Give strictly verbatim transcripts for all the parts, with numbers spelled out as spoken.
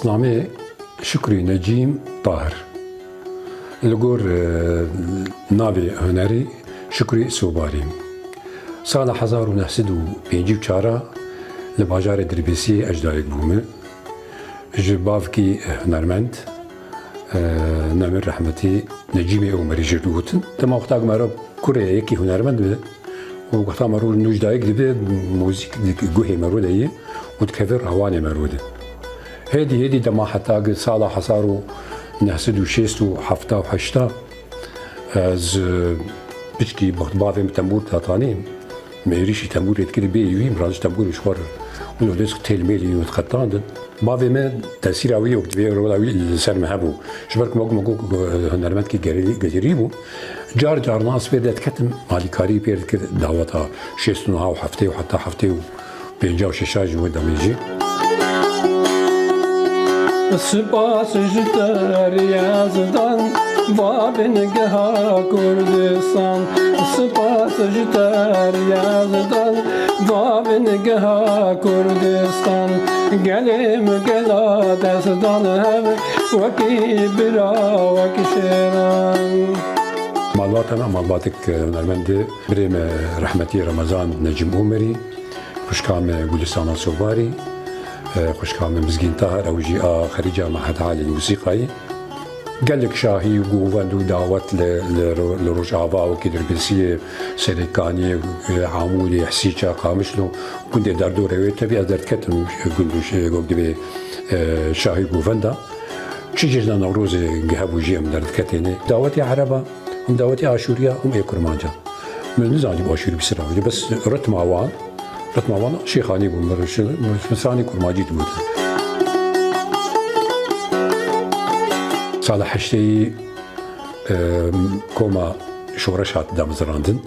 Namê Şukrî Necîm Tahir. Li gor, e, navê hunerî Şukrî Sobarî. Sala hezar û neh sed û pêncî û çar a li bajarê Dirbêsiyê ez dayik bûme. Ji bavkî hunermend, e, Nemir rehmetî Necîmê Omerî jê digotin. Dema wexta ku me re kurê yekî hunermend be û wexta me rû nû ji dayik dibe, muzîk di guhê me rû de ye û dikeve rawanê me rû de. Hêdî hêdî dema heta ki sala hezar û neh sed û şêst û hefta û heşta, ez piçkî bavê min tembûr datanî, me êrîşî tembûrê dikir bê wî, min radiş tembûrê ji xwe re û dest têl mêlî û diqetandin. Bavê me tesîra wî û divê rola wî li ser me hebû. Ji ber ku me got, me got, hunermendkî gerî-, gerî bû. Car carna ez pê diketim, alîkarî pê dikir daweta şêst û neh û heftê û heta heftê û pêncî û şeş a jî wê demê jî. Spas ji te Riyazdan, va bingeha Kurdistan. Spas ji te Riyazdan, va bingeha Kurdistan. Gelê min gela destdan hev, wekî bira, wekî şêran. Malbata me, malbatek hunermend e, birê me rehmetî Remezan Necîm Omerî, xwişka me Gulistana Sobarî, e, xwişka me Mizgîn Tahir, ew jî a xerîca Mehed Alî Musîqayî. Gelek şahî û govend û dawet li, li ro-, li Rojava, wekî Dirbêsiyê, Serêkaniyê, e, Amûdê, Hesîça, Qamişlo, gundê derdorê wê, tevî ez derdiketim gund û şe-, wek dibê, e, şahî govenda. Çi cejna Newrozê hebû jî em derdiketêne. Dawetê Ereba, hûn dawetê Aşûriya, hûn ê Kurmanca. Min nizanî Aşûrî bi sira bû. Bes ritma wan, ritma wan Şêxanî bû. Min, min, min stranê Kurmancî digotin. Sala heştê yî, e, koma şoreş hat damezrandin.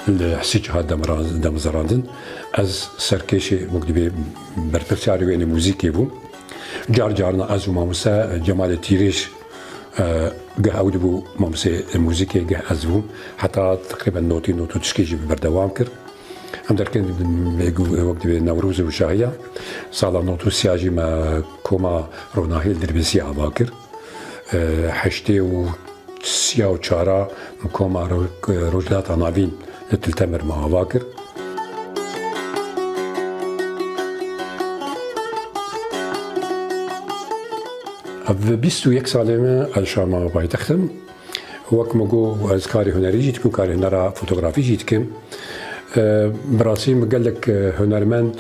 Li Hesîç hat damezra-, damezrandin. Ez serkêşê, wek dibê berpirsiyarê wênê muzîkê bûm. Car carna ez û mamoste Cemalê Tîrêj, e, geh ew dibû mamostê muzîkê, geh ez bûm. Heta teqrîben notî, notî û tişkê jî berdewam kir. Em derkên wek dibê Newroz û şahiya. Sala notî û sî a jî me koma Ronahî li Dirbêsiyê ava kir. E, heştê û sî a û çar a min koma Ro-, Rojhilata Navîn li Til Temir me ava kir. Ev bîst û yek salê me ez şama paytextim. Wek min got, ez karê hunerî jî dikim, karê hunera fotografî jî dikim. E, bi rastî min gelek, e, hunermend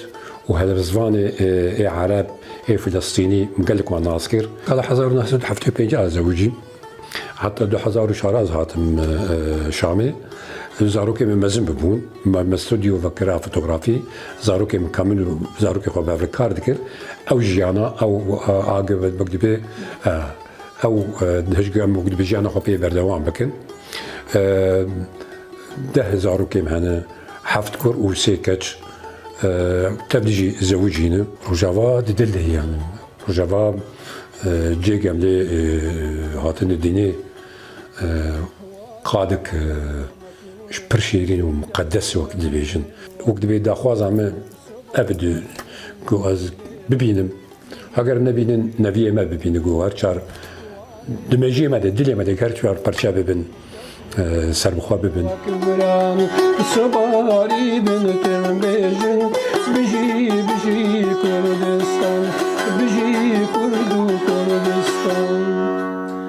û helbestvanê, e, ê Ereb, ê Filistînî, min gelek wan nas kir. Sala hezar û neh sed û heftê û pênc ez zewicîm. Heta du hezar û çar ez hatim, e, e, Şamê. Zarokê min mezin bibûn. Me, me stûdyo vekira fotografî. Zarokê min Kamil û zarokê xwe bi hev re kar dikir. Ew jiyana, ew, e, agi wek dibê, e, ew, e, hişk em wek dibê jiyana xwe pê berdewam bikin. E, deh zarokê min hene, heft kur û sê keç. E, tev dî jî zewicî ne. Rojava di dil de ye yani. Rojava, e, cêk em lê, e, hatine dînê, e, qadik, e, pir şêrîn û muqedes wek dibêjin. Wek dibê daxwaza me ev di ku ez bibînim. Heger nebînin, neviyê me bibînin ku her çar di mejiyê me de, dilê me de her çar perçe bibin. E, serbixwe bibin. Sobarî bin tim bêjin, bijî